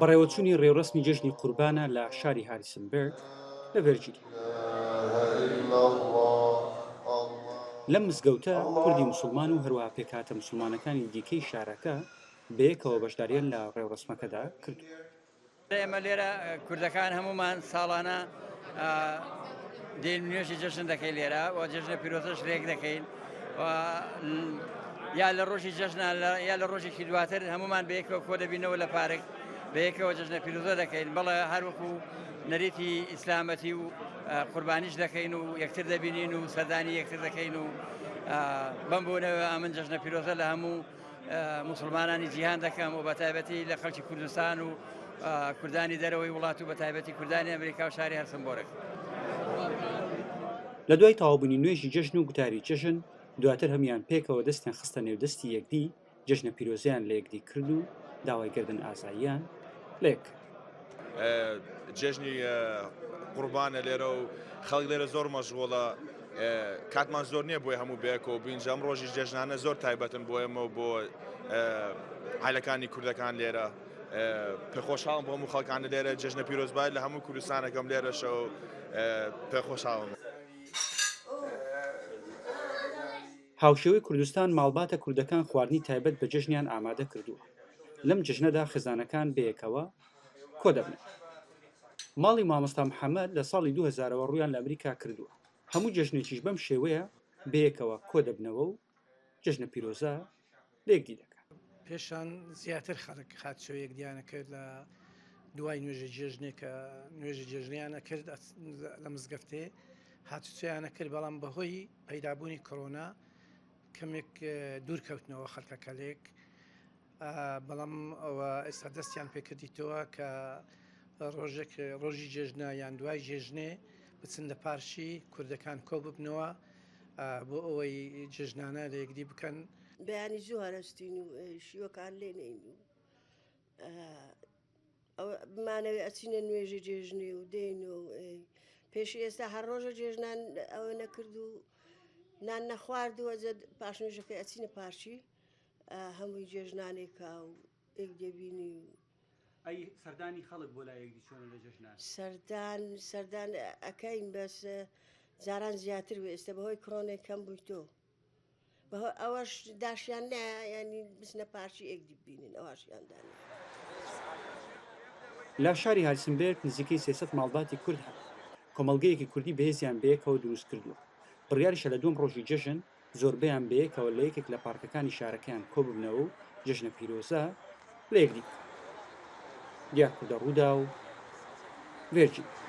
بەڕێوەچوونی ڕێوڕەسمی جەژنی قوربانە لە شاری هاریسنبێرگ لە ڤێرجینیا. لەم مزگەوتە کوردی موسڵمان و هەروەها پێکهاتە موسڵمانەکانی دیکەی شارەکە بەیەکەوە بەشداریان لە ڕێوڕەسمەکەدا کردووە. ئێمە لێرە کوردەکان هەمومان ساڵانە دێن نوێژی جەژن دەکەین لێرە و جەژنە پیرۆزەش رێک دەکەین یا لە ڕۆژی جەژنا یا لە ڕۆژێکی دواتر هەمومان بەیەکەوە کۆ دەبینەوە لە پارک بەیەکەوە جەژنە پیرۆزە دەکەین بەڵێ هەروەکو نەریتی ئیسلامەتی و قوربانیش دەکەین و یەکتر دەبینین و سەردانی یەکتر دەکەین و بەم بوونەوە ئەمن جەژنە پیرۆزە لە هەموو موسڵمانانی جیهان دەکەم و بەتایبەتی لە خەڵکی کوردستان و کوردانی دەرەوەی وڵات و بەتایبەتی کوردانی ئەمریکا و شاری هەرسنبۆرگ. لە دوای تەواوبوونی نوێژی جەژن و گوتاری جەژن، دواتر هەموویان پێکەوە دەستیان خستە نێو دەستی یەکدی، جەژنە پیرۆزەیان لە یەکدی کرد و داوای گەردن ئازاییان لە یەک کرد. جێژنی قوربانە لێرە و خەڵک لێرە زۆر مەشغوڵە کاتمان زۆر نییە بۆی هەموو بەیەکەوە بین جا ئەم ڕۆژی جێژنانە زۆر تایبەتن بۆ ئێمە و بۆ عایلەکانی کوردەکان لێرە پێخۆشحاڵم بۆ هەموو خەڵکانە لێرە جێژنە پیرۆزبای لە هەموو کوردستانەکەم لێرەشەوە پێخۆشحاڵم. هاوشێوەی کوردستان ماڵباتە کوردەکان خواردنی تایبەت بە جەژنیان ئامادە کردووە، لەم جەژنەدا خێزانەکان بەیەکەوە کۆدەبنەوە. ماڵی مامۆستا محەمەد لە ساڵی 2000 ەوە ڕوویان لە ئەمریکا کردووە، هەموو جەژنێکیش بەم شێوەیە بەیەکەوە کۆدەبنەوە و جەژنە پیرۆزە لە یەکدی دەکەن. پێشان زیاتر خەڵک هاتوچۆی یەکدیان ئەکرد لە دوای نوێژی جێژنێ کە نوێژی جێژنیان ئەکرد لە مزگەفتێ هاتوچۆیان ئەکرد بەڵام بەهۆی پەیدابوونی کۆرۆنا کەمێک دوور کەوتنەوە خەڵکەکە لێک بەڵام ئەوە ئێستا دەستیان پێکردیتەوە کە ڕۆژێک ڕۆژی جێژنە یان دوای جێژنێ بچن لە پارشی کوردەکان کۆ ببنەوە بۆ ئەوەی جێژنانە لە یەکدی بکەن. بەیانی زوو هەرەستین و شیوەکان لێنین و ئەوە بمانەوێ ئەچینە نوێژی جێژنی و دێین و پێشی ئێستا هەر ڕۆژە جێژنان ئەوە نەکرد و نان نەخواردووە پاش نوێژەکەی ئەچینە پارچی هەمووی جێژنانێکا و ئێک دەبینی و ئەی سەردانی خەڵک بۆ لای یەکدی چۆنە لە جەژنان؟ سەردان سەردان ئەکەین بەس جاران زیاتر بوو ئێستا بەهۆی کڕۆنێک کەم بووی تۆ بەهۆ ئەوەش داشیان نە ینی بچنە پارچی ئێکدی ببینن ئەواشیان دانێ. لە شاری هاریسنبێرگ نزیکەی 300 ماڵباتی کورد هەن، کۆمەڵگەیەکی کوردی بەهێزیان بەیەکەوە دروستکردووە، بڕیاریشە لە دووەم ڕۆژی جەژن زۆربەیان بەیەکەوە لە یەکێک لە پارکەکانی شارەکەیان کۆببنەوە و جەژنە پیرۆزە لە یەکدی بکەن. دیار کوردە، رووداو، ڤێرجینیا.